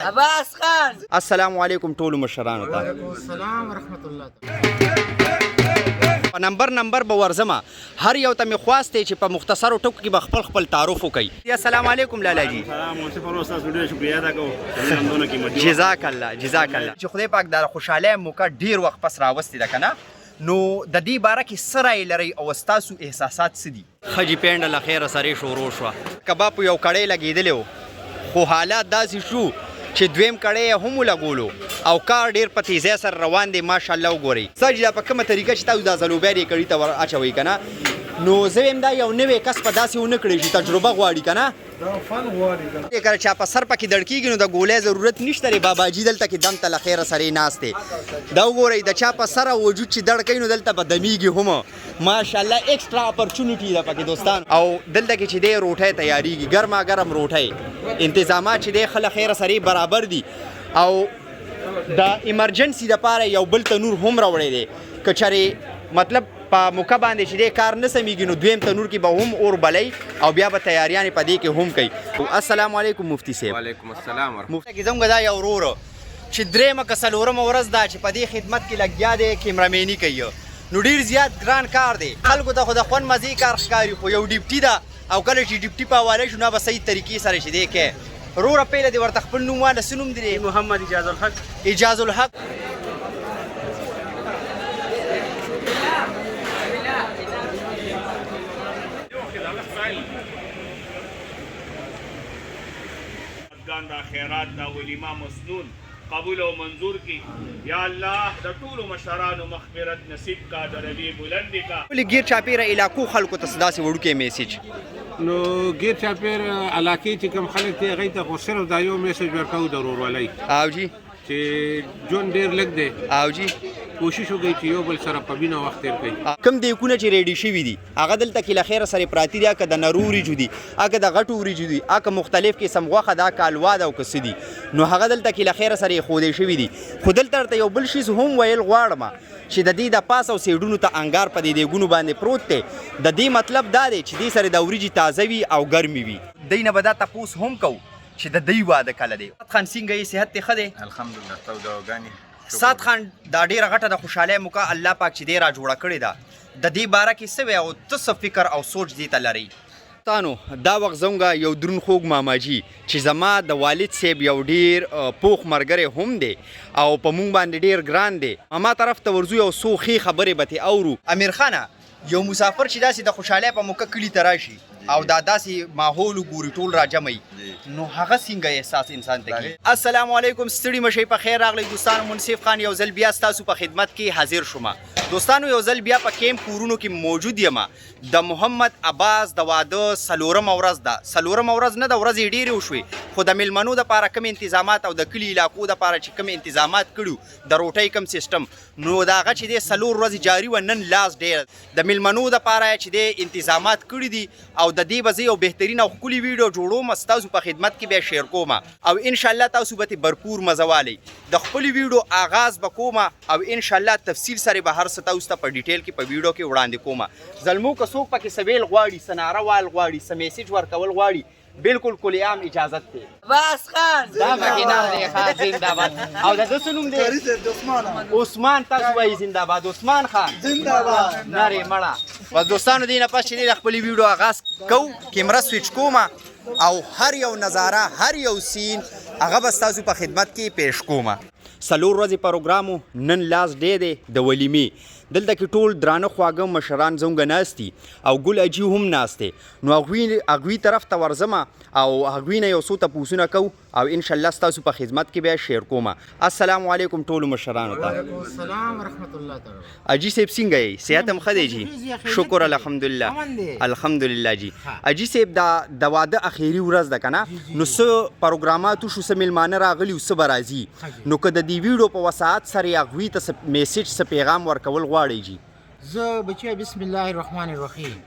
عباس خان. السلام علیکم ټولو مشرانو ته. وعلیکم السلام ورحمت الله. په نمبر نمبر به ورځم، هر یو ته مې خواست دی چې په مختصرو ټکو کې به خپل خپل تعارف وکړي. السلام علیکم لالا جی. سلام منصف ورور، ستاسو ډېره شکریه ادا کوو، همدونه قیمتي وخت. جزاک الله، جزاک الله. چې خدای پاک دا خوشحالۍ موقع ډیر وخت پس راوستې ده که نه، نو د دې باره کې څه رایې لرئ او ستاسو احساسات څه دي؟ ښه جي، پینډه له خیره سرې شروع شوه. کباب په یو کړی لګېدلی و، خو حالات داسې شو چې دویم کړی یې هم ولګولو او کار ډیر په تیزۍ سره روان دی، ماشاءالله. وګورئ سر دا په کومه طریقه چې تاسو دا ځلوبیا دې کړي ته ور اچوئ که نه، نو زه وایم دا یو نوی کس په داسې ونه کړی شي، تجربه غواړي که نه. دا فن غواړي کنه. کله چا په سر پکې دړکېږي نو د ګولۍ ضرورت نشته دی. باباجي دلته کې دم ته له خیره سرې ناست دی. دا وګورئ، د چا په سر او وجود چې دړ کوي نو دلته به دمیږي هم، ماشاءالله. ایکسټرا اپرچونټي ده پکې دوستان. او دلته کې چې دی روټۍ تیاریږي، ګرما ګرم روټۍ، انتظامات چې دی ښه له خیره سرې برابر دي. او د ایمرجنسي دپاره یو بل تنور هم راوړی دی، که چېرې مطلب په موقع باندې چې دی کار نه سمېږي نو دویم تنور کې به هم اور بلئ او بیا به تیاریانې په دې کې هم کوي. السلام علیکم مفتي صاحب. وعلیکم السلام ورحمت. مفتي کې زموږ دا یو ورور چې درېیمه که څلورمه ورځ ده چې په دې خدمت کې لګیا دی، کیمرامیني کوي، نو ډیر زیات ګران کار دی. خلکو ته خو د خوند مزې کار ښکاري، خو یو ډیپټي ده او کله چې ډیپټي په حواله شو نو به صحیح طریقې سره چې دی کوي. وروره، پیله دې ورته خپل نوم واله، څه نوم دې دی؟ محمد اجاز الحق. اجاز الحق. ګان دا خیرات، دا ولیمه مسنون قبول او منظور کی یا الله، د ټولو مشرانو مغفرت نصیب کا، درجې بلندې کا. ولې ګیر چاپیره علاقو خلکو ته څه داسې وړوکی میسج؟ نو ګیر چاپیر علاقې چې کوم خلک دي، هغوی ته خو صرف دا یو میسج ورکوو د ورورولۍ او جی چې ژوند ډېر لږ دی. او جی. کوشش وکړئ چې یو بل سره په مینه وخت تېر کړئ. کم دیکونه چې ریډي شوي دي هغه دلته کې له خیره سره پراتی دي، که د نرو وریجو دي، که د غټو وریجو دي، که مختلف قسم غوښه ده، که حلوا ده او که څه دي، نو هغه دلته کې له خیره سره ایښودی شوي دي. خو دلته درته یو بل شیز هم ویل غواړم چې د دې د پاس او سیډونو ته انګار په دې دیګونو باندې پروت دی. د دې مطلب دا دی چې دې سره د وریجې تازه وي او ګرمې وي. دی نه به دا تپوس هم کوو چې د دوی واده کله دی. خان، څنګه یې؟ صحت دې ښه دی؟ الحمدلله، ستاسو دعاګانې. سات خان، دا ډیره غټه د خوشحالۍ موقع الله پاک چې دی را جوړه کړې ده، د دې باره کې څه وایې او ته څه فکر او سوچ دې ته لرې؟ تانو دا وخت زموږ یو درون خوږ ماماجي چې زما د والد صاحب یو ډیر پوخ ملګری هم دی او په مونږ باندې ډیر ګران دی، ماما طرف ته ورځو، یو څو ښې خبرې به ترې اورو. امیر خانه، یو مسافر چې داسې د خوشحالۍ په موقع کلي ته راشي او دا داسې ماحول وګوري، ټول راجمع، نو هغه څنګه احساس انسان ته کیږي؟ السلام علیکم، ستړي مشي، په خیر راغلی دوستانو. منصف خان یو ځل بیا ستاسو په خدمت کې حاضر شوم. دوستانو، یو ځل بیا په کیمپ کورونو کې موجود یم. د محمد عباس د واده څلورمه ورځ ده. څلورمه ورځ نه ده، ورځې ډېرې وشوې، خو د میلمنو دپاره کوم انتظامات او د کلي علاقو دپاره چې کوم انتظامات کړي، د روټۍ کوم سیستم، نو د هغه چې دی څلور ورځې جاري وه. نن لاس ډېر د میلمنو دپاره چې دی انتظامات کړي دي او د دې به زه یو بهترین او ښکلي ویډیو جوړوم، ستاسو په خدمت کې به share کوم او انشاءالله تاسو به ترې برپور مزه والئ. د خپلې ویډیو آغاز به کوم او انشاءالله تفصیل سره به هر څه تاسو ته په ډیټیل کې په ویډیو کې وړاندې کوم. زلمو، که څوک پکې څه ویل غواړي، څه ناره وال غواړي، څه میسج ورکول غواړي، بالکل کلی عام اجازت دی. عباس خان. دا پکې نام دی ښه، زنده باد. او د ده څه نوم دی؟ عثمان. عثمان، تاسو وایي زنده باد عثمان خان. زنده باد. نرې مړه. بس دوستانو، دې نه پس چې دی د خپلې ویډیو آغاز کوو، کیمره سویچ کومه او هر یو نظاره، هر یو سین هغه به ستاسو په خدمت کې پیش کومه. څلور ورځې پروګرام و، نن لاس ډی دی د ولیمې. دلته کې ټول درانه خواږه مشران زموږ ناست دي او ګل اجي هم ناست دی، نو هغوی طرف ته ورځمه او هغوی نه یو څو تپوسونه کوو او انشاءالله ستاسو په خدمت کې بیا share کوم. السلام علیکم ټولو مشرانو ته. وعلیکم السلام ورحمت الله تعالی. اجي صاحب، څنګه یې؟ صحت هم ښه دی جی؟ شکر الحمدلله. امن دی. الحمدلله جی. اجي صاحب، دا د واده اخیری ورځ ده که نه، نو څه پروګرامات وشو، څه میلمانه راغلي او څه به راځي، نو که د دې ویډیو په وساعت سره یې هغوی ته څه میسج، څه پیغام ورکول غواړئ جی؟ زه بچیا، بسم الله الرحمن الرحیم،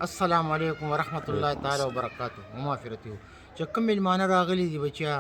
السلام علیکم ورحمت الله تعالی وبرکاته ومغفرته. چې کوم میلمانه راغلي دي بچیا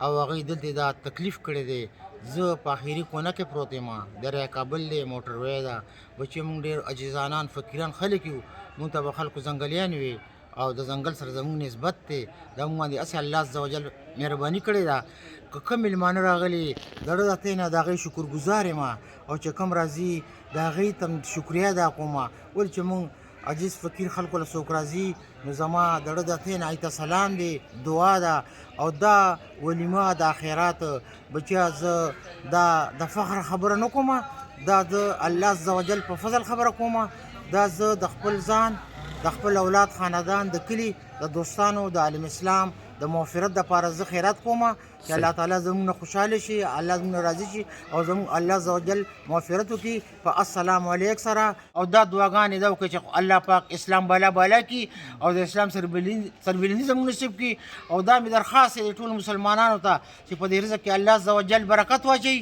او هغوی دلته دا تکلیف کړی دی، زه په اخیری کونه کې پروت یم، د کابل دی، موټر وی ده بچی. مونږ ډېر عاجزانان، فقیران خلک یو، مونږ ته به خلکو ځنګلیان وي او د ځنګل سره زمونږ نسبت دی. دا مونږ باندې هسې الله عز وجل مهرباني کړې ده. که کوم مېلمانه راغلي د زړه د تله نه د هغې شکرګزار یم، او چې کوم راځي د هغې ته هم شکریه ادا کوم. ولې چې موږ عاجز فقیر خلکو له څوک راځي نو زما د زړه د تله نه هغې ته سلام دی، دعا ده. او دا ولیمه دا خیرات بچیا زه دا د فخر خبره نه کوم، دا د الله عز وجل په فضل خبره کوم. دا زه د خپل ځان، د خپل اولاد، خاندان، د کلي، د دوستانو، د عالم اسلام د مغفرت دپاره زه خیرات کوم چې الله تعالی زموږ نه خوشحاله شي، الله زموږ نه راضي شي، او زموږ الله عز وجل مغفرت وکړي په السلام علیک سره. او دا دعاګانې دا وکړي چې الله پاک اسلام بالا بالا کړي او د اسلام سربلندي زموږ نصیب کړي. او دا مې درخواست دی ټولو مسلمانانو ته چې په دې رزق کې الله عز وجل برکت واچوي،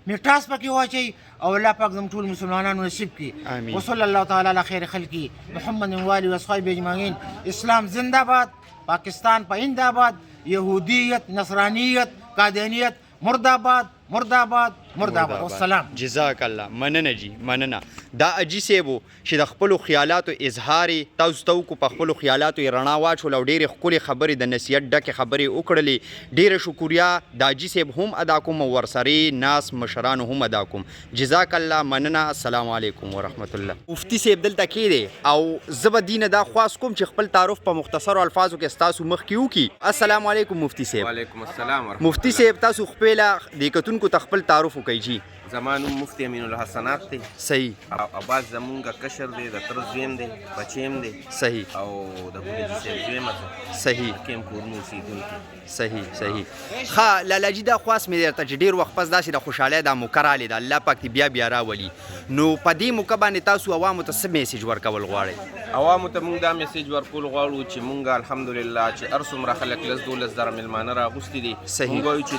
میټاس پکې واچوي، او الله پاک زموږ ټول مسلمانانو نصیب کړي. آمین. وصلی الله تعالی علی خیر خلقی محمد و آله و اصحابه اجمعین. اسلام زنده باد، پاکستان پاینده باد، یهودیت، نصرانیت، قادیانیت مرداباد، مرداباد، مرداباد. والسلام. جزاک الله. مننه جی، مننه. دا اجي صاحب و چې د خپلو خیالاتو اظهار یې تاسو ته وکړو، په خپلو خیالاتو یې رڼا واچوله او ډېرې ښکلې خبرې د نصیحت ډکې خبرې وکړلې. ډېره شکریه د حاجي صاحب هم ادا کوم او ورسرې ناست مشرانو هم ادا کوم. جزاک الله، مننه. السلام علیکم ورحمت الله. مفتي صاحب دلته کې دی او زه به دینه دا خواست کوم چې خپل تعارف په مختصرو الفاظو کې ستاسو مخکې وکړي. السلام علیکم مفتي صاحب. وعلیکم السلام ورحمت مفتي الله. صاحب تاسو خپله دې کتونکو ته خپل تعارف وکړئ جی. زما نوم مفتي امین الحسنات دی. صحیح. او عباس زمونږ کشر دی، د تره زوی دی، بچی هم دی. صحیح. او د ګلجي صاحب زوی یم زه. صحیح. د کیم کورونو اوسېدونکی. صحیح صحیح. ښه لالا جي، دا خواست مې درته چې ډېر وخت پس داسې د خوشحالۍ دا موقع رالې ده، الله پاک دې بیا بیا راولي، نو په دې موقع باندې تاسو عوامو ته څه میسج ورکول غواړئ؟ عوامو ته موږ دا میسج ورکول غواړو چې موږ الحمدلله چې هر څومره خلک لس دولس زره مېلمانه راغوستي دي، صحیح. موږ وایو چې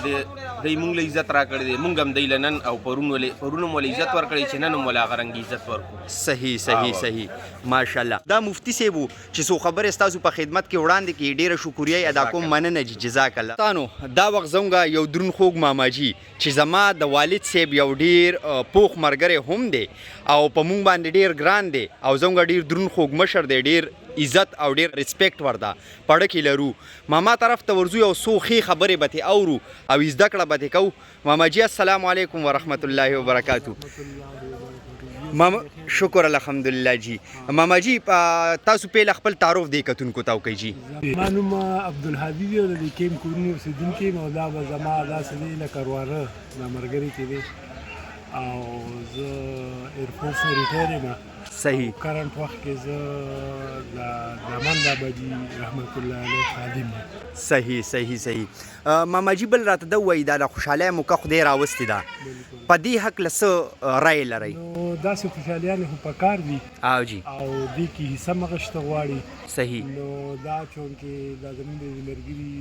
دی موږ له عزت راکړی دی، موږ هم دی له نن او پرون هم ولې عزت ورکړی چې نن هم ولې هغه رنګ عزت ورکړو. صحیح صحیح صحیح. ماشاءالله. دا مفتي صاحب و چې څو خبرې ستاسو په خدمت کې وړاندې کړې، ډېره شکریه یې ادا کوم. مننه جی، جزاک الله. تانو دا وخت زموږ یو درون خوږ ماماجي چې زما د والد صاحب یو ډېر پوخ ملګری هم دی او په موږ باندې ډېر ګران دی او زموږ ډېر درون خوږ مشر دی، ډېر عزت او ډېر ریسپیکټ ورته پړه کې لرو. ماما طرف ته ورځو یو څو ښې خبرې به ترې اورو او زده کړه به ترې کوو. ماما جی السلام علیکم ورحمت الله وبرکاتو. ماما شکر الحمدلله جی. ماما جی تاسو پهله خپل تعارف دې کتونکو ته وکړئ جی. زما نوم عبدالهادي دی او د دې کیم کورونو اوسېدونکی یم، او دا به زما داسې دی لکه ورواره دا ملګری چې دی، او زه ایرفورس نه ریټایر یم. صحیح. کرنټ وخت کې زه د دامان بابا جي رحمت الله علیه خادم یم. صحیح صحیح صحیح. ماما جی بل راته دا ووایي، دا د خوشحالۍ موقع خدای راوستې ده، په دې هکله څه رایې لرئ؟ نو داسې خوشحالیانې خو پکار دي. او جی. او دې کې حصه هم اخیسته غواړي. صحیح. نو دا چونکې دا زمونږ د ملګري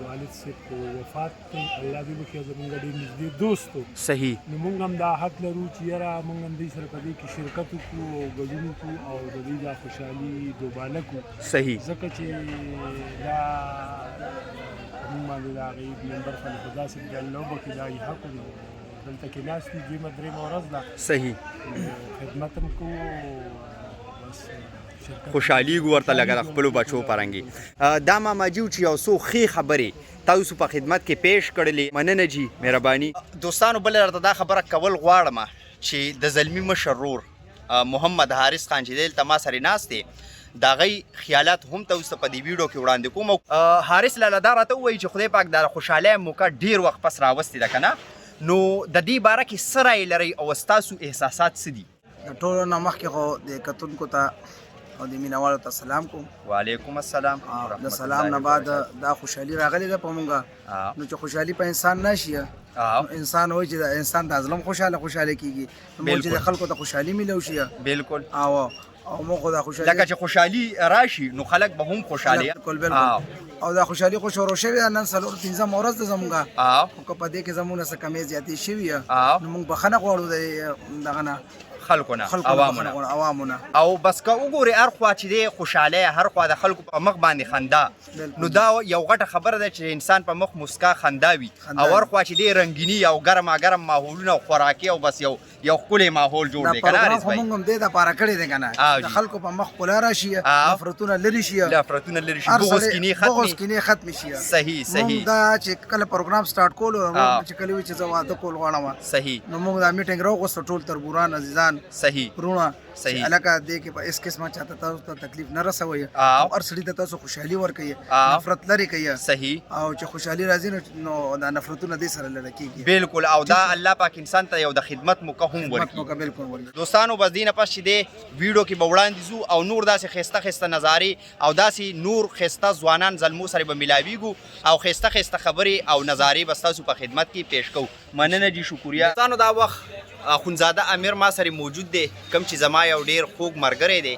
والد صاحب خو وفات دی، الله دې وبخښي، زمونږ ډېر نږدې دوست و. صحیح. نو مونږ هم دا حق لرو چې یاره مونږ هم دوی سره په دې کې شرکت وکړو او ګډون وکړو او د دوی دا خوشحالي دوباله کړو. صحیح. ځکه چې دا مونږ باندې د هغې ممبر خلک خو داسې دي، الله وبخښي، دا یې حق و. نو دلته کې ناست یو، دویمه درېیمه ورځ ده. صحیح. نو خدمت هم کوو، بس خوشحالېږو ورته لکه د خپلو بچو په رنګې. دا ماما جي و چې یو څو ښې خبرې تاسو په خدمت کې پیش کړلې. مننه جی، مهرباني. دوستانو بل راته دا خبره کول غواړم چې د زلمی مشر رور محمد حارث خان چې دلته ما سره ناست دی، د هغې خیالات هم تاسو ته په دې ویډیو کې وړاندې کوم. حارث لالا دا راته ووایي چې خدای پاک دا خوشحالۍ موقع ډېر وخت پس راوستې ده که نه، نو د دې باره کې څه رایې لرئ او ستاسو احساسات څه دي؟ د ټولو نه مخکې خو د کتونکو ته او د مینوالو ته سلام کوم. وعلیکم السلام. د سلام نه بعد دا خوشحالي راغلې ده په مونږ، نو چې خوشحالي په انسان نه شي، نو انسان وایي چې د انسان د ازلم خوشحاله خوشحاله کېږي، نو موږ چې د خلکو ته خوشحالي میلاو شي. بالکل. او موږ خو دا خوشحالي لکه چې خوشحالي راشي نو خلک به هم خوشحاله. بالکل بالکل. او دا خوشحالي خو شروع شوې ده، نن څلور پنځم ورځ ده زموږ، خو که په دې کې زموږ نه څه کمې زیاتې شوي نو موږ بخښنه غواړو د دغه نه. خلکو نه، خلکو نه، عوامو نه. خلکو نه، عوامو نه. او بس که وګورې هر خوا چې دی خوشحالی، هر خوا د خلکو په مخ باندې خندا، نو دا یو غټه خبره ده چې انسان په مخ مسکا خندا وي او هر خوا چې دی رنګینی او ګرما ګرم ماحولونه او خوراکي او بس یو یو ښکلی ماحول جوړ دا دی کنه پروګرام حارث خو بھائی؟ مونږ هم دې دپاره کړی دی که نه او د جی. خلکو په مخ ښکلا راشي، او. نفرتونه لرې شي، نفرتونه لرې شي، هر بغض سړی- کینې بغض ختمې. کینې ختمې شي. صحیح، صحیح. مونږ دا چې کله پروګرام سټارټ کولو، او. چې کله وی چې زه واده کول غواړم، صحیح نو مونږ دا میټینګ راوغوستو، ټول تربوران، عزیزان، صحیح وروڼه، صحیح. چې هلکه دې کې په هېڅ قسمه چاته تاسو ته تکلیف نه رسوي او. او هر سړي ته تاسو خوشحالي ورکوي، او. نفرت لرې کوي. صحیح او چې خوشحالي راځي نو دا نفرتونه دې سره لړه کېږي. بالکل، او دا الله پاک انسان ته یو د خدمت موقع هم خدمت ورکړي. موقع بالکل ورکړي. دوستانو بس دینه پس چې دی ویډیو کې به وړاندې ځو او نور داسې ښایسته ښایسته نظارې او داسې نور ښایسته ځوانان زلمو سره به ملاویږو او ښایسته ښایسته خبرې او نظارې به ستاسو په خدمت کې پیش کوو. مننه جی، شکریه. دوستانو دا وخت اخونزاده امیر ما سره موجود دی، کوم چې زما یو ډیر خوږ مرګری دی.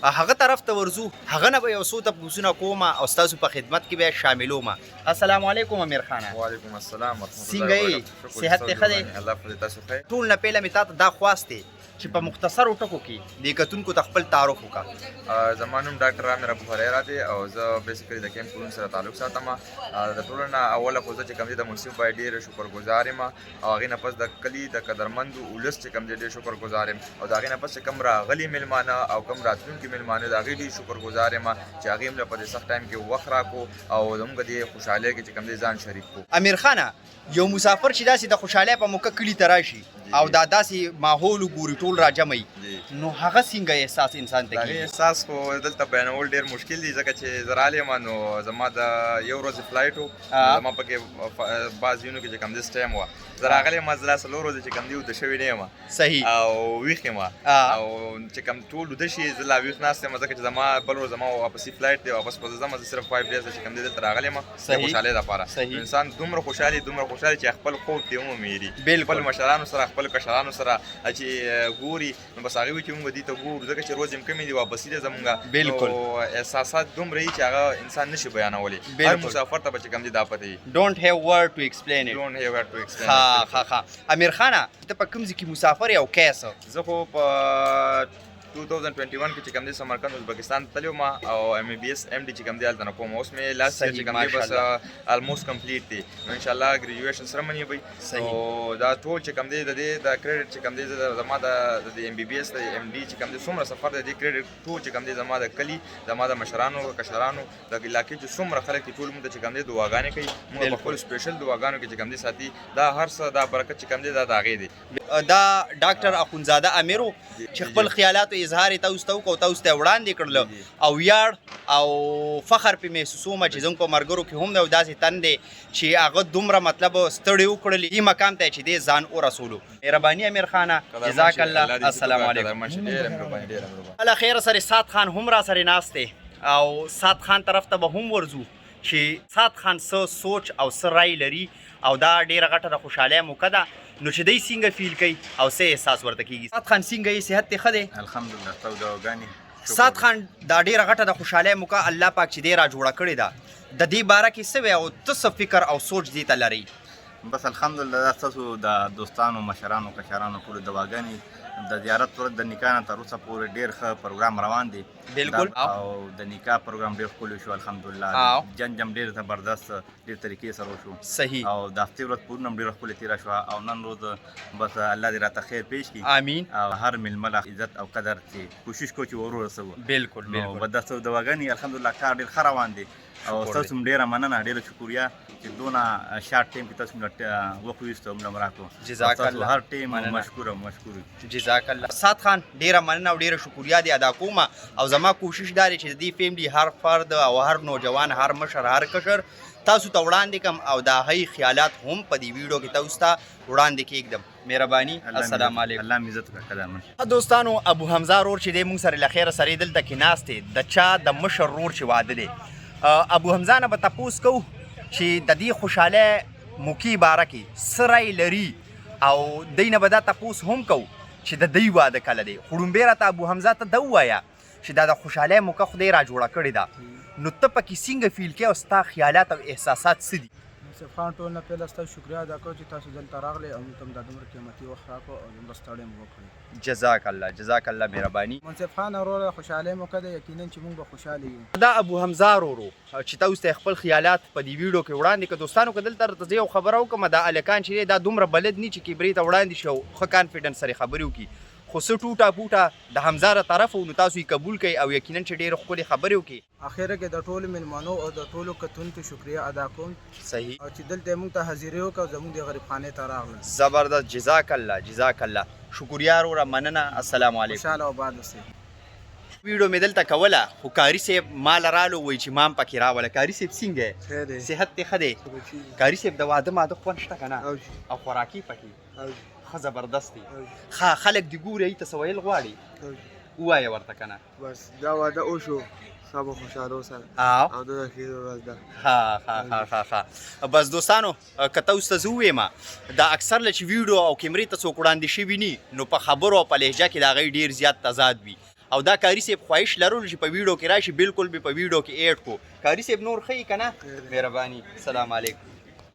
هغه طرف ته ورځو، هغه نه به یو څو تپوسونه کوم او ستاسو په خدمت کې به شاملوم. السلام علیکم امیر خانه. وعلیکم السلام ورحمت څنګه الله یې؟ وبرکاته. شکر، صحت دې ښه دی؟ الله په تاسو ښه. ټول نه پهله مې تاته دا خواست دی چې په مختصرو ټکو کې دې کتونکو ته خپل تعارف وکړه. زما نوم ډاکټر عامر ابو هریره دی او زه بیسیکلی د کیمپ کورون سره تعلق ساتم. د ټولو نه اوله خو زه چې کوم دی د منصف بای ډېر شکرګزار یم، او هغې نه پس د کلي د قدرمندو ولس چې کوم دی ډېر شکرګزار یم، او د هغې نه پس چې کوم راغلي مېلمانه او کوم راتلونکي مېلمانه د هغې ډېر شکرګزار یم چې هغې هم له په دې سخت ټایم کې وخت راکړو او زموږ دې خوشحالۍ کې چې کوم دی ځان شریک کړو. امیر خانه، یو مسافر چې داسې د خوشحالۍ په موقع کلي ته راشي او دا داسې ماحول وګوري، ټول راجمع وي، نو هغه څنګه احساس انسان ته د هغې کېږي؟ احساس خو دلته بیانول ډېر مشکل دي، ځکه چې زه راغلی یم نو زما د یو ورځې فلایټ و، زما پکې بعض ځایونو کې چې کوم دی سټیم وه. زه راغلی یم، زه لا 4 ورځې چې کوم دی ویده شوی نه یم او ویښ یم، او چې کوم ټول ویده شي زه لا ویښ ناست یم، ځکه چې زما بل ورځ زما واپسي فلایټ دی، واپس به زه ځم. زه صرف 5 ډیز چې کوم دی دلته راغلی یم د خوشحالۍ لپاره. انسان دومره خوشحالي، دومره خوشحالي چې خپل خوب ته هم میري، خپل مشرانو سره، خپل کشرانو سره چې ګوري نو بس هغه وي چې موږ دې ته ګورو، ځکه چې روز هم کمې دي، واپسي ده زمونږ. نو احساسات دومره وي چې هغه انسان نشي بیانولی. هر مسافر ته به چې کوم دی دا پته وي. Don't have word to explain it. Don't have word to explain. ښه ښه ښه. امیر خانه، ته په کوم ځای کې مسافر یې او کیسه؟ زه خو په 2021 کې چې کوم دی سمرقند ازبکستان ته تللی وم او ایم بي بي اس ایم ډي چې کوم دی هلته نه کوم. اوس مې لاست چې کوم دی بس الموست کمپلیټ دی، نو ان شاء الله ګریجویشن سره منی وي. او دا ټول چې کوم دی د دې د کریډټ چې کوم دی زما د ایم بي بي اس د ایم ډي چې کوم دی څومره سفر دی، د کریډټ ټول چې کوم دی زما د کلي، زما د مشرانو کشرانو، د علاقې چې څومره خلک دي ټول موږ ته چې کوم دی دعاګانې کوي، موږ په خپل سپیشل دعاګانو کې چې کوم دی ساتي. دا هر څه دا برکت چې کوم دی دا د هغې دی. دا ډاکټر اخونزاده امیر و چې خپل خیالاتو اظهار یې تاسو ته وکړ او تاسو ته یې وړاندې کړل، او ویاړ او فخر پې محسوسوم چې زموږ په ملګرو کې هم یو داسې تن دی چې هغه دومره مطلب ستړی وکړل دې مقام ته چې دی ځان ورسولو. مهرباني امیر خانه، جزاک الله، السلام علیکم. الله خیر سره. سات خان هم را سره ناست دی او سات خان طرف ته به هم ورځو چې سات خان څه سوچ او څه رای لري، او دا ډیره غټه د خوشحالۍ موقع ده نو چې دی څنګه فیل کوي او څه احساس ورته کیږي. سات خان څنګه یې، صحت دې ښه دی؟ الحمدلله، ستاسو دعاګانې. سات خان، دا ډیره غټه د خوشحالۍ موقع الله پاک چې دی را جوړه کړې ده، د دې باره کې څه وایې او ته څه فکر او سوچ دې ته لرې؟ بس الحمدلله، دا ستاسو د دوستانو، مشرانو، کشرانو ټولو دعاګانې. د زیارت ورځ د نکاح نه تر اوسه پورې ډېر ښه پروګرام روان دی. او د نکاح پروګرام ډېر ښکلی شو الحمدلله. جن جم ډېر زبردست ډېر طریقې سره وشو. او د هفتې ورځ پرون هم ډېره ښکلې تېره شوه، او نن ورځ بس الله دې راته خیر پیش کړي. آمین. او هر مېلمه له عزت او قدر چې کوشش کوو چې ور ورسوو. نو بس دا ستاسو دعاګانې، الحمدلله کار ډېر ښه روان دی. او تاسو هم ډېره مننه، ډېره شکریه چې دونه شارټ ټایم کې تاسو موږ وخت ویستو او موږ راکړو. جزاک الله. هر ټایم مشکور مشکور. جزاک الله. سات خان، ډېره مننه او ډېره شکریه دې ادا کوم، او زما کوشش دا دی چې د دې فیملی هر فرد او هر نوجوان، هر مشر، هر کشر تاسو ته وړاندې کم او د هغې خیالات هم په دې ویډیو کې تاسو ته وړاندې کېږدم. مهرباني، السلام علیکم. الله مې عزت وکړه. دوستانو، ابو حمزه رور چې دی مونږ سره له خیره سره دلته کې ناست دی، د چا د مشر رور چې واده دی، ابو حمزه نه به تپوس کوو چې د دې خوشحالۍ موقع باره کې څه رای لري، او دی نه به دا تپوس هم کوو چې د دوی واده کله دی. خو ړومبی راته ابو حمزه ته دا ووایه چې دا د خوشحالۍ موقع خدای را جوړه کړې ده، نو ته پکې څنګه فیل کوې او ستا خیالات او احساسات څه دي؟ منصف خان ټول نه پهله ستاسو شکریه ادا کوو چې تاسو دلته راغلئ او موږ ته مو دا دومره قیمتي وخت راکړو او دومره ستړی مو وکړئ. جزاک الله جزاک الله مهرباني. منصف خان وروره خوشحالۍ موقع ده یقینا چې موږ به خوشحاله یو. دا ابو حمزه ورورو چې تاسو ته خپل خیالات په دې ویډیو کې وړاندې که دوستانو که دلته درته زه یو خبره وکړم دا هلکان چې دی دا دومره بلد نی چې کیمرې ته وړاندې شي او ښه کانفیډنس سره خبرې وکړي خو څه ټوټه پوټه د حمزه له طرفه نو تاسو یې قبول کړئ او یقینا چې ډېرې ښکلې خبرې وکړي. اخره کې د ټولو میلمنو او د ټولو کتونکو شکریه ادا کوم صحیح. او چې دلته یې موږ ته حاضري وکړه او زموږ دې غریب خانې ته راغلل. زبردست جزاک الله جزاک الله شکریه وروره مننه السلام علیکم. خوشحاله او اباد اوسئ. ویډیو مې دلته کوله خو قاري صاحب مال رالو وای چې مام پکې راوله. قاري صاحب څنګه صحت دې ښه دی؟ قاري صاحب د واده ماده خوند شته که نه او خوراکي پکې ښه زبردست دی. ښه خلک دې ګوري هغوی ته څه ویل غواړي ووایه ورته که نه. بس دا واده وشو سبا خوشحالو سره او د اخیر ورځ ده. ها ها ها ها ها بس دوستانو که تاسو ته زه ووایم دا اکثر له چې ویډیو او کیمرې ته څوک وړاندې شوي نی نو په خبرو او په لهجه کې د هغوی ډېر زیات تضاد وي او دا قاري صاحب خواهش لرلو چې په ویډیو کې راشي بالکل به په ویډیو کې ایډ کو. قاري صاحب نور ښه یې که نه؟ مهرباني. سلام علیکم.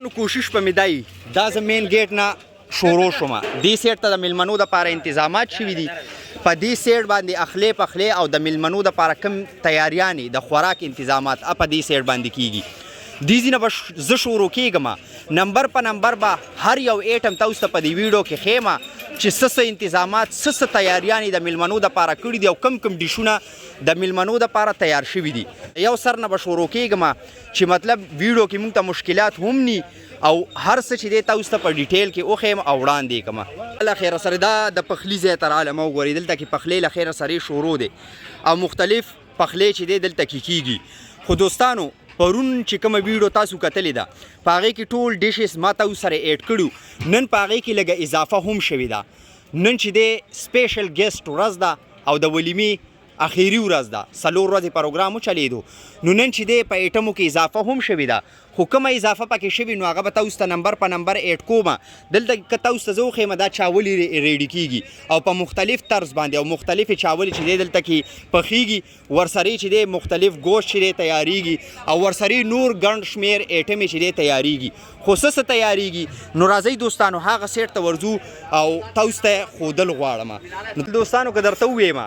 نو کوشش په مې دای دا زه مین ګیټ نه شروع شوم دې سیټ ته د میلمنو دپاره انتظامات شوي دي په دې سیټ باندې اخلې پخلې او د میلمنو دپاره کوم تیاریانې د خوراک انتظامات په دې سیټ باندې کیږي. دې ځای نه به زه شروع کیږم نمبر په نمبر به هر یو ایټم تاسو ته په دې ویډیو کې ښیم چې څه څه انتظامات څه څه تیاریانې د میلمنو دپاره کړي دي او کم کم ډیشونه د میلمنو دپاره تیار شوي دي. یو سر نه به شروع کیږم چې مطلب ویډیو کې مونږ ته مشکلات هم نی او هر څه چې دی تاسو ته په ډیټیل کې وښیم او وړاندې یې کړم. له خیره سره دا د پخلي ځای ته رالم وګورئ دلته کې پخلی له خیره سره شروع دی او مختلف پخلی چې دی دلته کې کیږي. خو دوستانو پرون چې کومه ویډیو تاسو کتلې ده په هغې کې ټول ډیشز ما تاسو سره ایډ کړو، نن په هغې کې لږه اضافه هم شوې ده. نن چې دی سپیشل ګیسټ ورځ ده او د ولیمې اخیری ورځ ده، څلور ورځې پروګرام وچلیدو نو نن چې دی په ایټمو کې اضافه هم شوې ده. خو کومه اضافه پکې شوې نو هغه به تاسو ته نمبر په نمبر ایډ کوم. دلته که تاسو ته زه وښیم دا چاولې ریډي کیږي او په مختلف طرز باندې او مختلفې چاولې چې دی دلته کې پخیږي ورسرې چې دی مختلف ګوشت چې دی تیاریږي او ورسرې نور ګڼ شمیر ایټمې چې دی تیاریږي. خو څه څه تیاریږي نو راځئ دوستانو هغه سیټ ته ورځو او تاسو ته ښودل غواړم. دوستانو که درته ووایم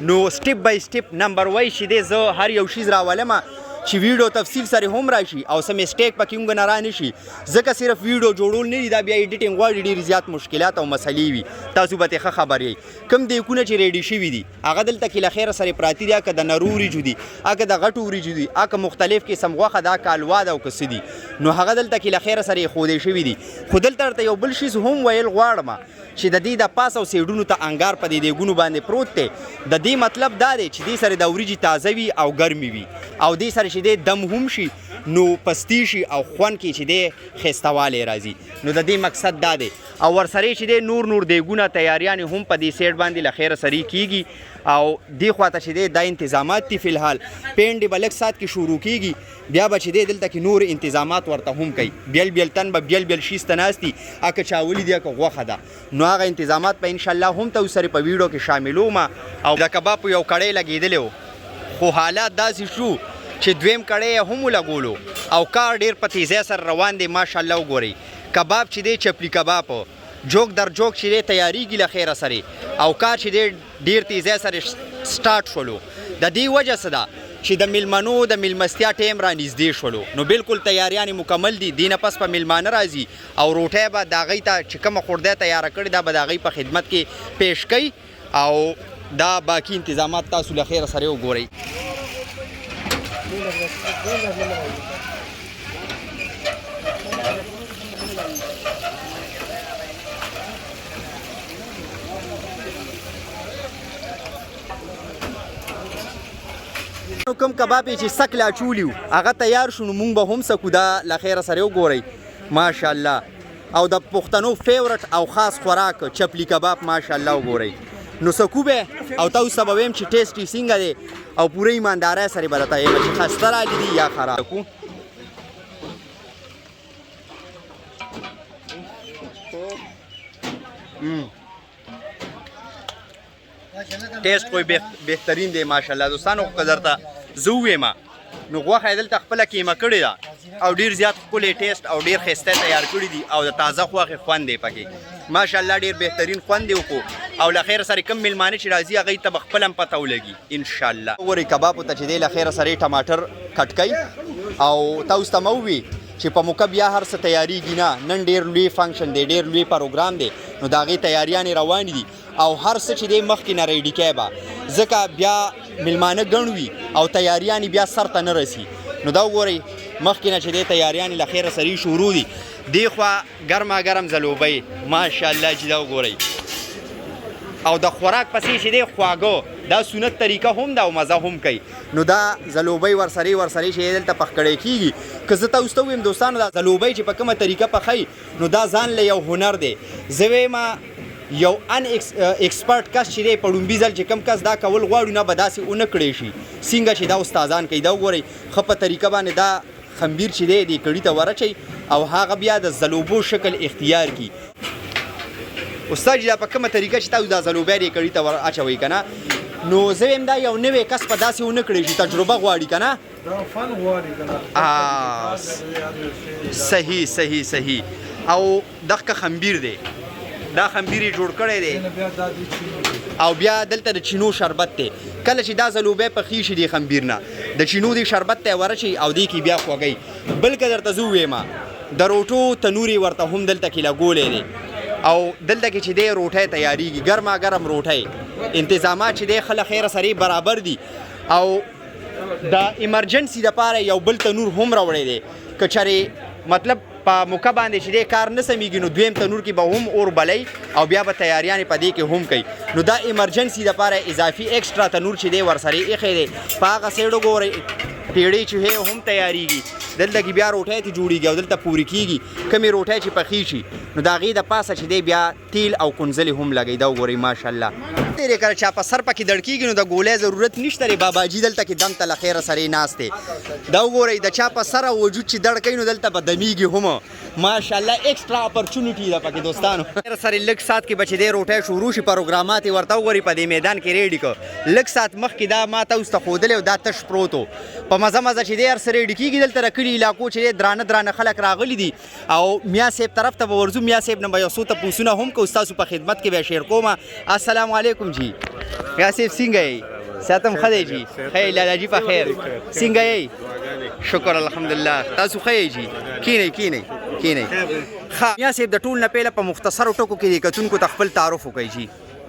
نو سټیپ بای سټیپ نمبر وایز چې دی زه هر یو شیز راولم چې ویډیو تفصیل سره هم راشي او څه میسټیک پکې موږ نه را نشي، ځکه صرف ویډیو جوړول نه دي دا بیا ایډیټینګ غواړي ډېر زیات مشکلات او مسلې وي. تاسو به ترې ښه خبر یئ. کوم دیکونه چې ریډي شوي دي هغه دلته کې له خیره سره پراته دي، که د نرو وریجو دي، که د غټو وریجو دي، که مختلف قسم غوښه ده، که حلوا ده او که څه دي نو هغه دلته کې له خیره سره ایښودی شوي دي. خو دلته درته یو بل شیز هم ویل غواړم چې د دې د پاس او سیډونو ته انګار په دې دیګونو باندې پروت دی. د دې مطلب دا دی چې دې سره د وریجې تازه وي او ګرمې وي او دې سره چې دی دم هم شي نو پستې شي او خوند کې چې دی ښایستهوالی راځي. نو د دې مقصد دا دی. او ورسره چې دی نور نور دیګونه تیاریانې هم په دې سیټ باندې له خیره سرې کیږي او دې خواته چې دی دا انتظامات دي. فی الحال پینډې به لږ ساعت کې شروع کیږي، بیا به چې دی دلته کې نور انتظامات ورته هم کوي. بیل بیل تن به بیل بیل شیز ته ناست دي، که چاولي دي که غوښه ده نو هغه انتظامات به انشاءالله هم تاسو سره په ویډیو کې شاملوم. او د کباب یو کړی لګېدلی و خو حالات داسې شو چې دویم کړی یې هم ولګولو او کار ډېر په تیزۍ سره روان دی. ماشاءالله وګورئ کباب چې دی چپلی کباب جوک در جوک چې دی تیاریږي له خیره سره او کار چې دی ډېر تیزۍ سره سټارټ شولو. د دې وجه څه ده چې د میلمنو د میلمستیا ټایم را نږدې شولو نو بالکل تیاریانې مکمل دي. دې نه پس په میلمانه راځي او روټۍ به د هغوی ته چې کومه خوردی تیاره کړې دا به د هغوی په خدمت کې پیش کوي او دا باقي انتظامات تاسو له خیره سره وګورئ. نو کوم کباب یې چې سکله اچولي وو هغه تیار شو نو مونږ به هم سکو. دا له خیره سره وګورئ ماشاءالله. او د پښتنو فیورټ او خاص خوراک چپلی کباب ماشاءالله وګورئ. نو سکو به او تاسو ته به ویم چې ټیسټ یې څنګه دی او پوره ایماندارۍ سره به درته وایم چې ښایسته راغلي دي یا خراب. ټیسټ خو بهترین دی ماشاءالله. دوستانو خو که درته زه ووایم نو غوښه یې دلته خپله قیمه کړې ده. او ډیر زیات ښکلی ټیسټ او ډیر ښایسته تیار کړي دي او د تازه غوښې خوند دی پکې ماشاءالله ډیر بهترین خوند دی وکړو او له خیره سره کوم میلمانه چې راځي هغوی ته به خپل هم پته ولګي انشاءالله. وګورئ کبابو ته چې دی له خیره سره ټماټر کټ کوي او تاسو ته مه ووي چې په موقع بیا هر څه تیاریږي نه، نن ډیر لوی فنکشن دی، ډیر لوی پروګرام دی، نو د هغې تیاریانې روانې دي او هر څه چې دی مخکې نه ریډي کوي به، ځکه بیا میلمانه ګڼ وي او تیاریانې بیا سر ته نه رسي. نو دا وګورئ مخکې نه چې دی تیاریانې له خیره سرې شروع دي. دې خوا ګرما ګرم ځلوبۍ ماشاءالله چې دا وګورئ، او د خوراک پسې چې دی خواږه، دا سنت طریقه هم ده او مزه هم کوي. نو دا ځلوبۍ ورسرې ورسرې چې دلته پخ کړی کیږي. که زه تاسو ته ووایم دوستانو، دا ځلوبۍ چې په کومه طریقه پخوي نو دا ځان له یو هنر دی. زه وایم یو ان ایکسپرټ کس چې دی په ړومبي ځل چې کوم کس دا کول غواړي نه به داسې ونه کړی شي څنګه چې دا استادان کوي. دا وګورئ ښه په طریقه باندې دا خمبیر چې دی دې کړي ته ورچوي او هغه بیا د ځلوبو شکل اختیار کړي. استاد جی دا په کومه طریقه چې تاسو دا ځلوبی دې کړي ته ور اچوئ که نه، نو زه وایم دا یو نوی کس په داسې ونه کړی شي، تجربه غواړي که نه؟ دا فن غواړي که نه؟ صحیح صحیح صحیح. او دغه خمبیر دی، دا خمبیر یې جوړ کړی دی او بیا دلته د چینو شربت دی. کله چې دا ځلوبی پخې شي دې خمبیر نه د چینو دې شربت ته ورچوي او دې کې بیا خوږوي. بل که درته زه ووایم د روټو تنور یې ورته هم دلته کې لګولی دی او دلته کې چې دی روټۍ تیاریږي، ګرما ګرم روټۍ، انتظامات چې دی ښه له خیره سره برابر دي. او د ایمرجنسي دپاره یو بل تنور هم راوړی دی، که چېرې مطلب په موقع باندې چې دی کار نه سمېږي نو دویم تنور کې به هم اور بلوي او بیا به تیاریانې په دې کې هم کوي. نو دا ایمرجنسي دپاره اضافي ایکسټرا تنور چې دی ورسره ایښی دی. په هغه سایډ وګورئ پیړۍ چې هم تیاریږي، دلته کې بیا روټۍ ته جوړیږي او دلته پورې کیږي. کومې روټۍ چې پخې شي نو د هغې د پاسه چې دی بیا تیل او کنځلې هم لګوي. دا وګورئ ماشاءالله تېرې کړه چا په سر پکې دړکېږي نو د ګولۍ ضرورت نشته دی. باباجي دلته کې دم ته له خیره سرې ناست دی. دا وګورئ د چا په سر او وجود چې دړ کوي نو دلته به دمیږي هم. ماشاءالله ایکسټرا اپرچونټي ده پکې دوستانو. سره لږ ساعت کې به چې دی روټۍ شروع شي پروګرامات یې ورته وګورئ په دې میدان کې ریډي کړ. لږ ساعت مخکې دا ما تاسو ته ښودلی او دا تش پروت و. په مزه مزه چې دی هر څه ریډي کېږي. دلته د کلي علاقو چې دی درانه درانه خلک راغلي دي او میا صاحب طرف ته به ورځو. میا صاحب نه به یو څو تپوسونه هم کوو، ستاسو په خدمت کې به شیر کوم. السلام علیکم جی میا صاحب، څنګه یې؟ صحت هم ښه دی جی؟ ښه یې لالا جی په خیر، څنګه یې؟ شکر الحمدلله. تاسو ښه یې جی؟ کینئ کینئ کینئ. ښه میا صاحب د ټول نه پیله په مختصرو ټکو کې دې کتونکو ته خپل تعارف وکړئ جی.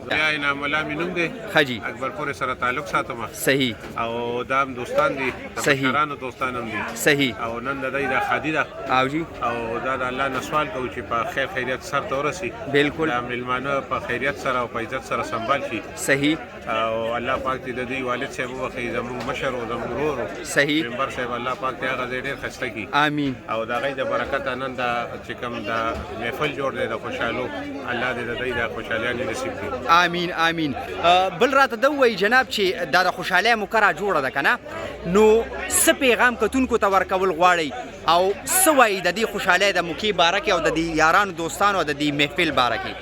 بیا انعام الله مې نوم دی، ښه جی، اکبرپورې سره تعلق ساتم. صحیح. او دا هم دوستان دي، د مشرانو دوستان هم دي. صحیح. او نن د دوی دا ښادي ده. او جی، او دا د الله نه سوال کوو چې په خیر خیریت سر ته ورسي. بالکل. دا مېلمانه په خیریت سره او په عزت سره سنبال شي. صحیح. او الله پاک دې د دوی والد صاحب وبخښي، زموږ مشر او زموږ ورور. صحیح. ممبر صاحب الله پاک دې هغه ځای ډېر ښایسته کړي. آمین. او د هغوی د برکته نن دا چې کوم دا محفل جوړ دی د خوشحالو، الله دې د دوی دا خوشحالیانې نصیب کړي. آمین آمین. بل راته دا ووایي جناب چې دا د خوشحالۍ موقع را جوړه ده که نه، نو څه پیغام کتونکو ته ورکول غواړئ او څه وایي د دې خوشحالۍ د موقع باره کې او د دې یارانو دوستانو او د دې محفل باره کې؟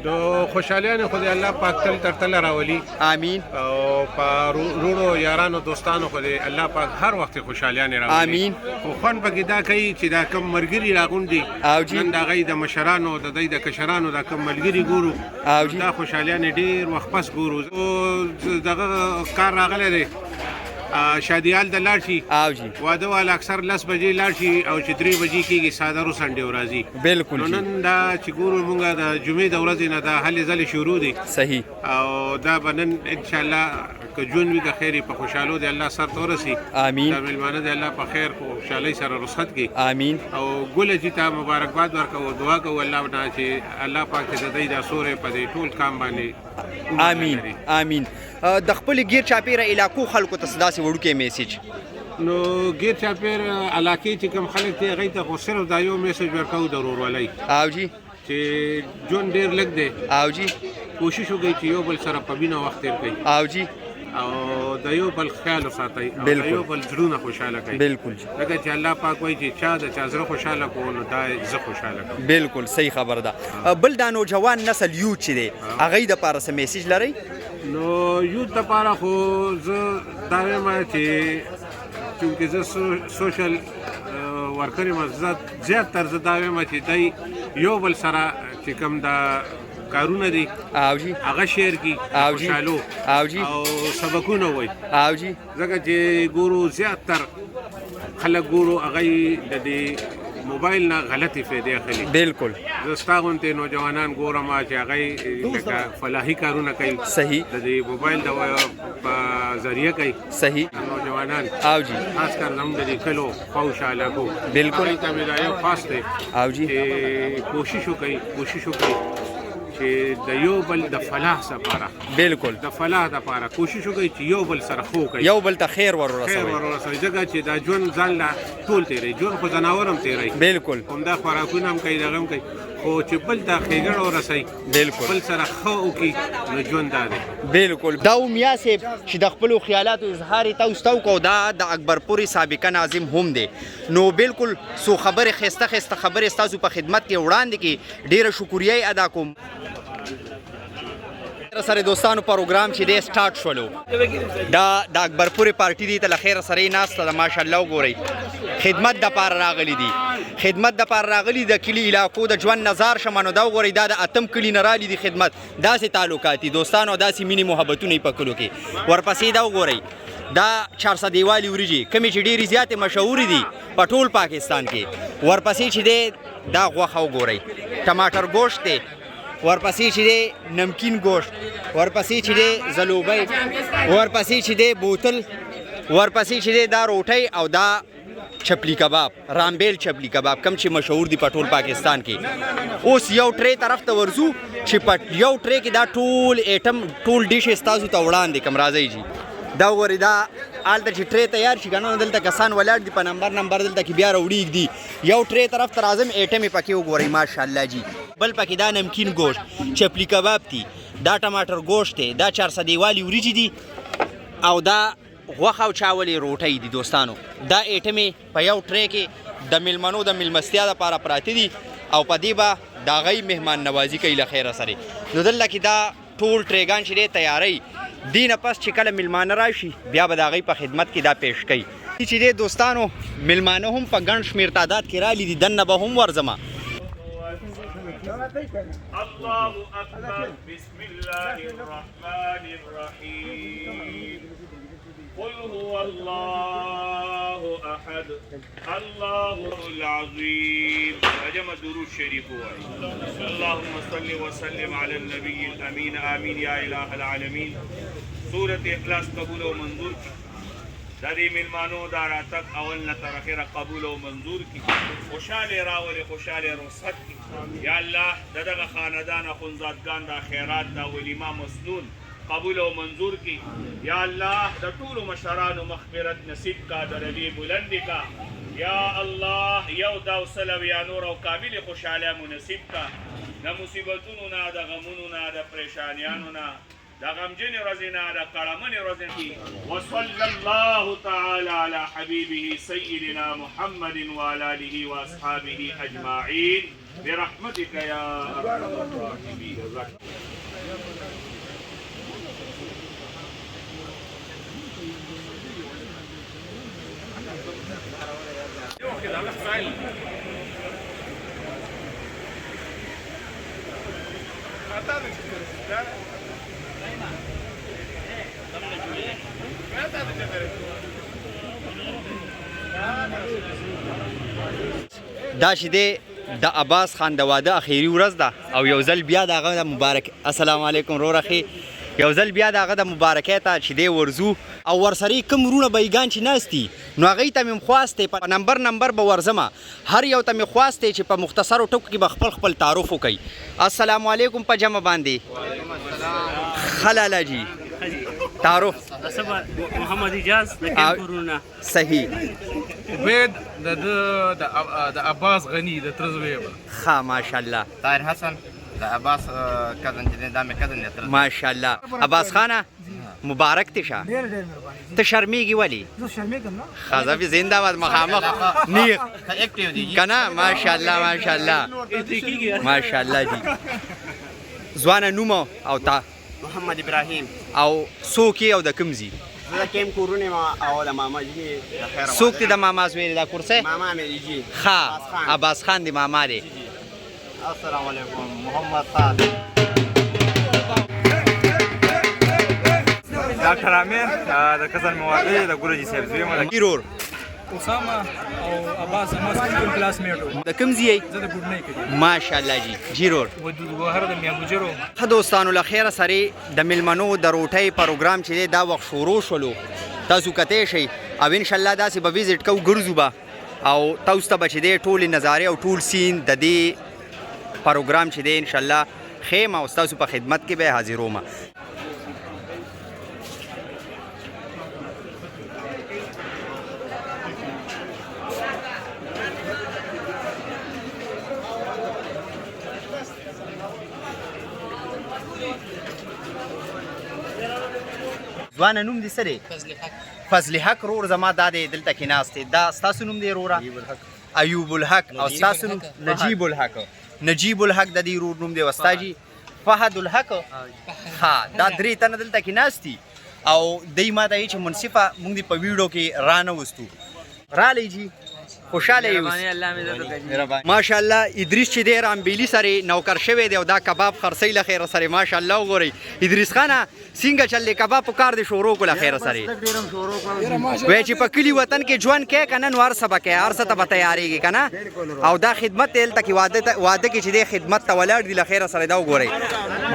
د خوشحالیانو خو دې الله پاک تل تر تله راولي. آمین. او په وروڼو یارانو دوستانو خو دې الله پاک هر وخت خوشحالیانې راولي. آمین. خو خوند پکې دا کوي چې دا کوم ملګري راغونډ دي نن د هغوی د مشرانو د دوی د کشرانو دا کوم ملګري ګورو دا خوشحالیانې ډېر وخت پس ګورو. دغه کار راغلی دی، شادیال ته لاړ شي، واده والا اکثر 10 بجې لاړ شي او چې 3 بجې کېږي ساده روسنډې ورځي. بالکل. نو نن دا چې ګورو مونږ د جمعې د ورځې نه دا هلې ځلې شروع دي. صحیح. او دا به نن انشاءالله که ژوند وي که خیر په خوشحالو دی الله سر ته ورسي. آمین. دا مېلمانه دی الله په خیر خوشحالۍ سره رخصت کړي. آمین. او ګل جي ته مبارکباد ورکوو، دعا کوو الله نه چې الله پاک دې د دوی دا سوری په دې ټول کام باندې. آمین آمین. د خپل ګیر چاپیره علاقو خلکو ته داسې وړوکی میسج؟ نو ګیر چاپیر علاقې چې کوم خلک دي هغوی ته خو صرف دا یو میسج ورکوو د ورورولۍ. او جی چې ژوند ډېر لږ دی. او جی کوشش وکړئ چې یو بل سره په مینه وخت تېر کړئ. او جی او د یو بل خیال وساتئ او د یو بل زړونه خوشحاله کړئ. بالکل. ځکه چې الله پاک وایي چې چا د چا زړه خوشحاله کړو نو دا زه خوشحاله کړم. بالکل صحیح خبره ده. بل دا نوجوان نسل یوت چې دی هغوی دپاره څه میسج لرئ؟ نو یوت دپاره خو زه دا وایم چې چونکې زه سوشل ورکر یم، زیات تر زه دا وایم چې دی یو بل سره چې کوم دا کارونه دي هغه شیر کړي، خوشحالو او سبقونه وایي، ځکه چې ګورو زیات تر خلک ګورو هغه د دې موبایل نه غلطې فایدې اخلي. بالکل زه ستا غوندې نوجوانان ګورم چې هغه لکه فلاحي کارونه کوي، صحیح، د دې موبایل د په ذریعه کوي، صحیح، نوجوانان او جی خاص کر زموږ د دې کلو خواوشا علاقو. بالکل هغوی ته مې دا یو خواست دی او جی چې کوشش وکړي، کوشش وکړي چې د یو بل د فلاح لپاره، بالکل د فلاح لپاره کوشش وکړي چې یو بل سره خو کوي، یو بل ته خیر ورورسوي، خیر ورورسوي، ځکه چې دا ژوند ځان له ټول تېروي، ژوند خو ځناور هم تېروي، بالکل همدا خوراکونه هم کوي، دغه هم کوي، خو چې بل ته ښېګڼه ورسوي، بالکل بل سره ښه وکړي، نو ژوند دا دی. بالکل دا میا صاحب چې د خپلو خیالاتو اظهار یې تاسو ته وکړو، دا د اکبرپورې سابقه ناظم هم دی، نو بالکل څو خبرې ښایسته ښایسته خبرې ستاسو په خدمت کې وړاندې کړي، ډېره شکریه یې ادا کوم. سره دوستانو پروګرام چې دی سټارټ شولو، دا د اکبرپورې پارټي دی ته له خیره سره یې ناسته ده، ماشاءالله وګورئ، خدمت دپاره راغلي دي، خدمت دپاره راغلي د کلي علاقو د ژوند نظار شمه، نو دا وګورئ دا د اتم کلي نه رالي دي خدمت، داسې تعلقات دي دوستانو، داسې مینې محبتونه یې په کلو کې. ورپسې دا وګورئ دا چارسه دیوالي وریجې کومې چې ډېرې زیاتې مشهورې دي په ټول پاکستان کې. ورپسې چې دی دا غوښه وګورئ، ټماټر ګوشت دی، ورپسې چې دی نمکین ګوشت، ورپسې چې دی زلوبۍ، ورپسې چې دی بوتل، ورپسې چې دی دا روټۍ او دا چپلی کباب، رامبیل چپلی کباب کم چې مشهور دي په ټول پاکستان کې. اوس یو ټری طرف ته ورځو چې په یو ټری کې دا ټول ایټم ټول ډش ستاسو ته وړاندې کم. راځئ جی، دا وګورئ دا هلته چې ټری تیار شي که نه، دلته کسان ولاړ دي په نمبر نمبر دلته کې بیا راوړي ږدي. یو ټری طرف ته راځم، ایټم یې پکې وګورئ ماشاءالله جی. بل پکې دا نمکین ګوشت چپلی کباب دي، دا ټماټر ګوشت دی، دا چارسه دیوالي وریجې دي، او دا غوښه او چاولې روټۍ دي. دوستانو دا ایټمې په یو ټری کې د میلمنو د میلمستیا دپاره پراته دي، او په دې به د هغوی مهمان نوازي کوي له خیره سره. نو دلته کې دا ټول ټریګان چې دی تیاروي، دې نه پس چې کله میلمانه راشي بیا به د هغوی په خدمت کې دا پیش کوي. چې دی دوستانو میلمانه هم په ګڼ شمېر تعداد کې رالي دي، دننه به هم ورځمه. الله اکبر، بسم الله الرحمن الرحیم، قل هو الله احد، الله العظیم. اجم درود شریف وای. اللهم صل وسلم علی النبی الامین، آمین یا الہ العالمین. سورة اخلاص قبول او منظور کی، د دې میلمانو دا راتګ اول نه تر اخره قبول او منظور کی، خوشحاله راولې، خوشحاله رخصت کی یا الله. د دغه خاندان اخوندزادګان دا خیرات دا ولیمه مسنون قبول او منظور کی یا الله. د ټولو مشرانو مغفرت نصیب کا، درجې بلندې کا یا الله. یو دا وسل او یا نور او کامل خوشحاله مو نصیب کا، د مصیبتونو نه، د غمونو نه، د پریشانیانو نه، د غمجنې ورځې نه، د کړمنې ورځې نه. وصلی الله تعالی علی حبیبه سیدنا محمد وعلى آله واصحابه اجمعین برحمتک یا ارحم الراحمین. دا چې دی د عباس خان د واده اخیری ورځ ده، او یو ځل بیا د هغه د مبارک، السلام علیکم وروره ښې، یو ځل بیا د هغه د مبارکۍ ته چې دی ورځو، او ورسره یې کوم وروڼه بایګان چې ناست دي نو هغوی ته مې هم خواست دی، په نمبر نمبر به ورځمه، هر یو ته مې خواست دی چې په مختصرو ټکو کې به خپل خپل تعارف وکړي. السلام علیکم په جمع باندې. ښه لالا جي، تعارف. محمد اجاز د کورونه. صحیح. عبید د عباس غنی د تره زوی یم. ښه ماشاءالله. طاهر حسن د عباس کزن چې دی، دا مې کزن دی تره. ماشاءالله. عباس خانه مبارک دې شه. ډېر ډېر مهرباني. ته شرمېږي ولې؟ زه شرمېږم نه. ښه زه زنده باد مخامخ نیغ که نه. ماشاءالله ماشاءالله ماشاءالله جي. ځوانه نوم او تا؟ محمد ابراهیم. او څوک یې او د کوم ځي؟ زه د کیم کورونه ما او د ماما جی د خیر. څوک دی د ماما زوی دی دا کورسه؟ ماما مې دی جی. ښه، عباس خان دی ماما دی. السلام علیکم، محمد سعد. ډاکټر امیر د کزن مې واده د ګلجي صاحب زوی مې. ورور اسامه او عباس زما سکول کلاس میټ وو. د کوم ځای؟ زه د ګډنۍ کلي. ماشاءالله جی. جی رور. ودود ګوهر د میا ګجرو. ښه دوستانو، له خیره سره د میلمنو د روټۍ پروګرام چې دی دا وخت شروع شولو، تاسو کتی شئ او انشاءالله داسې به ویزیټ کوو، ګرځو به او تاسو ته به چې دی ټولې نظارې او ټول سین د دې پروګرام چې دی انشاءالله ښیم او ستاسو په خدمت کې به حاضروم. ځوانه نوم دې څه دی؟ فضل حق. فضل حق رور زما دا دی دلته کې ناست دی. دا ستاسو نوم دی روره؟ نجیب الحق. ایوب الحق. او ستاسو نوم؟ نجیب الحق. نجیب الحق د دې رور نوم دی. او ستا جی؟ فهد الحق. ها، دا درې تنه دلته کې ناست دي او دی ما ته چې منصفه مونږ دې په ویډیو کې رانه وستو. رالی جی، خوشاله یې اوسئ. ماشاءالله ادریس چې دی رامبیلي سره نوکر شوی دی او دا کباب خرڅوي له خیره سره. ماشاءالله وګورئ ادریس خانه څنګه چل دی کباب په کار دی شروع کو له خیره سره. وایي چې په کلي وطن کې ژوند کوې که نه نو هر څه به کوې، هر څه ته به تیارېږې که نه. او دا خدمت دی دلته کې واده کې چې دی خدمت ته ولاړ دي له خیره سره. دا وګورئ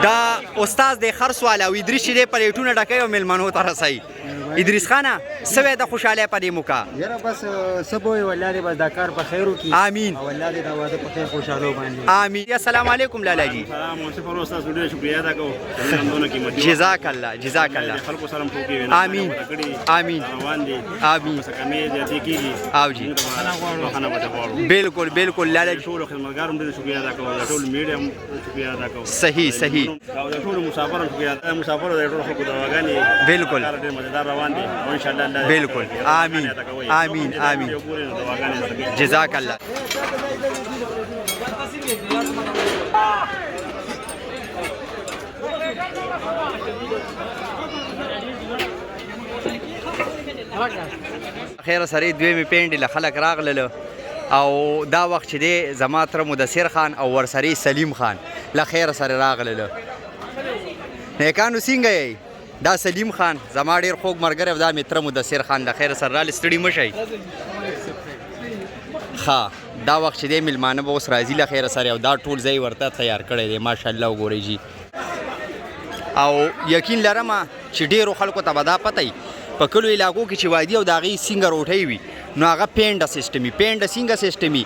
دا استاد دی خرڅ والا او ادریس چې دی پلیټونه ډکوي او میلمنو ته رسوي. ادریس خانه څه وایې د خوشحالۍ په دې موقع؟ یاره بس څه به وایو، الله دې بس دا کار په خیر وکړي. آمین. او الله دې دا واده په خیر خوشحالو باندې. آمین. السلام علیکم لالا جی. سلام منصف ورور، ستاسو ډېره شکریه ادا کوو چې نن هم دونه قیمتي وخت جزاک الله، جزاک الله. خلکو سره هم ټوکې وې. آمین آمین. روان دي. آمین. څه کمې زیاتې کېږي. او جی بخښنه به غواړو. بالکل بالکل لالا جی. ټولو خدمتګارو ډېره شکریه ادا کوو، د ټولو میډیا هم شکریه ادا کوو. صحیح صحیح. او د ټولو مسافرو شکریه ادا، مسافرو د ټولو خلکو دعاګانې. بالکل. کار ډېر مزیدار روان دي او ان شاء الله الله بالکل. آمین آمین آمین. جزاک الله. خیر سره دوی می پیندې له خلک راغلل او دا وخت چې دی زما تر مدثر خان او ورسره سلیم خان له خیر سره راغلل. نیکانو څنګه یې؟ دا سلیم خان زما ډیر خوږ ملګری او دا مې تره مدثر خان له خیره سره راغلی. ستړي مه شئ. ښه دا وخت چې دی میلمانه به اوس راځي له خیره سره او دا ټول ځای ورته تیار کړی دی. ماشاءالله وګورئ جی. او یقین لرم چې ډیرو خلکو ته به دا پته وي په کلو علاقو کې چې وادي او د هغې څنګه روټۍ وي نو هغه پینډه سیسټم وي. پینډه څنګه سیسټم وي؟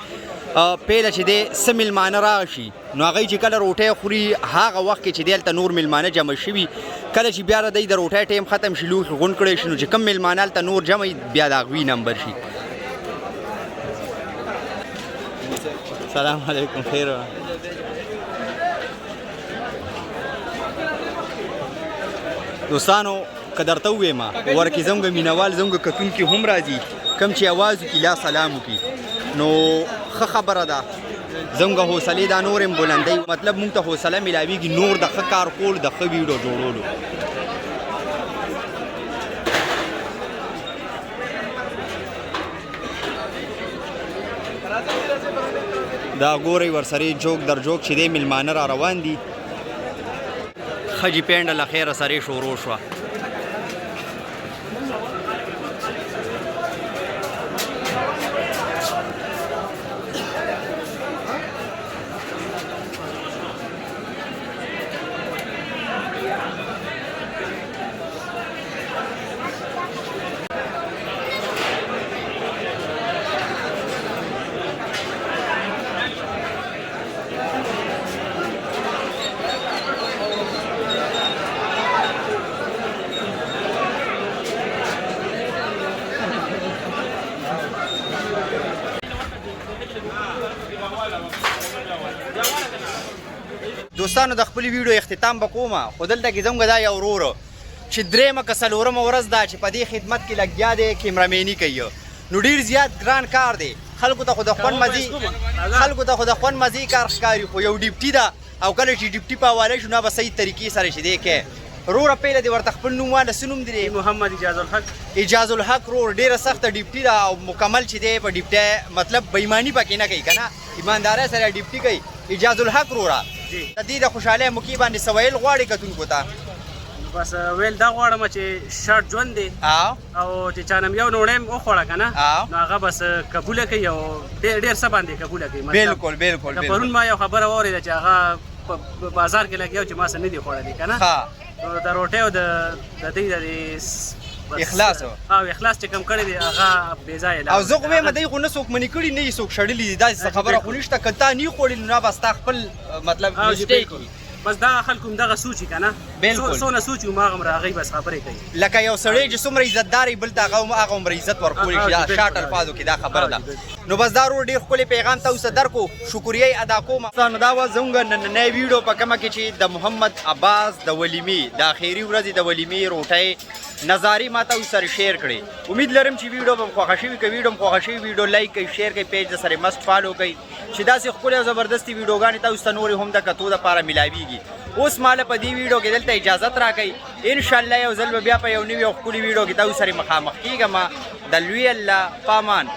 پیله چې دی څه میلمانه راشي نو هغوی چې کله روټۍ خوري هغه وخت کې چې دی هلته نور میلمانه جمع شوي، کله چې بیا د دوی د روټۍ ټایم ختم شي لوښي غونډ کړی شي نو چې کوم میلمانه هلته نور جمع وي بیا د هغوی نمبر شي. سلام علیکم. خیر دوستانو که درته ووایم ورکې زموږ مینوال زموږ کتونکي هم راځي کوم چې اواز وکړي لا سلام وکړي نو ښه خبره ده. زموږ حوصلې دا نور هم بلندوي، مطلب موږ ته حوصله میلاویږي نور د ښه کار کولو د ښه ویډیو جوړولو. دا ګورئ ورسرې جوک در جوک چې دی میلمانه را روان دي. ښه جي پینډه له خیره سرې شروع شوه. دوستانو د خپلې ویډیو اختتام به کوم، خو دلته کې زموږ دا یو ورور چې درېیمه که څلورمه ورځ ده چې په دې خدمت کې لګیا دی کیمرامیني کوي، نو ډېر زیات ګران کار دی. خلکو ته خو د خوند مزې خلکو ته خو د خوند مزې کار ښکاري، خو یو ډیپټي ده او کله چې ډیپټي په حواله شو نو به صحیح طریقې سره چې دی کوي. روره پیله دې ورته خپل نوم واله، څه نوم دې دی؟ محمد اجاز الحق. اجاز الحق رور، ډیره سخته ډیپټي ده او مکمل چې دی په ډیپټي مطلب بېماني پکې نه کوي که نه، ایماندارۍ سره ډیپټي کوي. اجاز الحق روره، د دې د خوشحالۍ موقع باندې څه ویل غواړې کتونکو ته؟ بس ویل دا غواړم چې شارټ ژوند دی او چې چا نم یو نوړی هم وخوړه که نه، نو هغه بس قبوله کوي او ډېر ډېر څه باندې قبوله کوي. بالکل بالکل. پرون ما یو خبره واورېده چې هغه په بازار کې لګیا چې ما څه نه دي خوړلي که نه، نو د روټۍ او د دې د اخلاص او اخلاص چې کوم کړی دی هغه بې ځایه. او زه خو وایم دی خو نه څوک منې کړي نه یې څوک شړلي دي، داسې څه خبره خو نشته. که تا نه خوړلي نو به ستا خپل مطلب مسټیک وي. بس دا خلکو هم دغه سوچ که نه، بالکل څونه سوچ وي هماغه هغوی بس خبرې کوي. لکه یو سړی چې څومره عزتدار وي بل ته هغه هغه عزت ورکولی شي، دا شارټ الفاظو کې دا خبره ده. نو بس دا ورور ډېر ښکلی پیغام تاسو ته درکو، شکریه یې ادا کوم. نو دا وه زموږ نننۍ ویډیو په کومه کې چې د محمد عباس د ولیمې د اخري ورځې د ولیمې روټۍ نظارې ما تاسو سره share کړې. امید لرم چې ویډیو به خوښه شوي. که ویډیو خوښه شوي ویډیو like کړئ، share کړئ، page سره must follow کړئ چې داسې ښکلې او زبردستې ویډیوګانې تاسو ته نورې هم د کتو دپاره میلاویږي. اوس ماله په دې ویډیو کې دلته اجازت راکړئ. انشاءالله یو ځل به بیا په یو نوي او ښکلي ویډیو کې تاسو سره مخامخ کېږم. د لوی الله پامان.